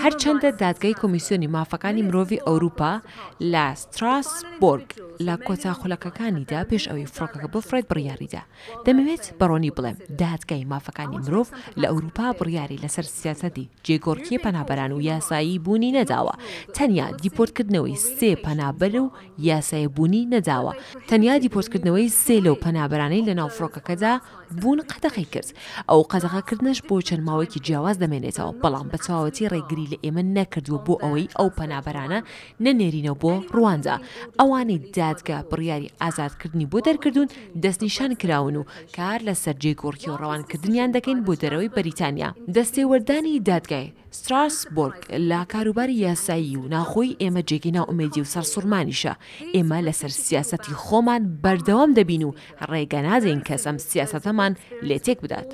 هەرچەندە دادگای کۆمیسیۆنی مافەکانی مرۆڤی ئەوروپا لە ستراسبۆرگ لە کۆتا خولەکەکانیدا پێش ئەوەی فڕۆکەکە بفڕێت بڕیاریدا. دەمەوێت بە ڕوونی بڵێم دادگای مافەکانی مرۆڤ لە ئەوروپا بڕیاری لەسەر سیاسەتی جێگۆڕکێ پەنابەران و یاسایی بوونی نەداوە، تەنیا دیپۆرتکردنەوەی سێ پەنابەر و یاسایی بوونی نەداوە، تەنیا دیپۆرتکردنەوەی سێ لەو پەنابەرانەی لەناو فڕۆکەکەدا بوون قەدەغەی کرد، ئەو قەدەغەکردنەش بۆ چەند ماوەیەکی جیاواز دەمێنێتەوە، بەڵام بە تەواوەتی ڕێگری لە ئێمە نەکردووە بۆ ئەوەی ئەو پەنابەرانە نەنێرینەوە بۆ ڕواندا، ئەوانەی دادگا بڕیاری ئازادکردنی بۆ دەرکردوون دەستنیشان کراون و کار لەسەر جێگۆڕکێ و ڕەوانکردنیان دەکەین بۆ دەرەوەی بەریتانیا. دەستێوەردانی دادگای ستراسبۆرگ لە کاروباری یاسایی و ناوخۆی ئێمە جێگەی نائومێدی و سەرسوڕمانیشە، ئێمە لەسەر سیاسەتی خۆمان بەردەوام دەبین و ڕێگە نادەین کەس ئەم سیاسەتەمان لێ تێک بدات.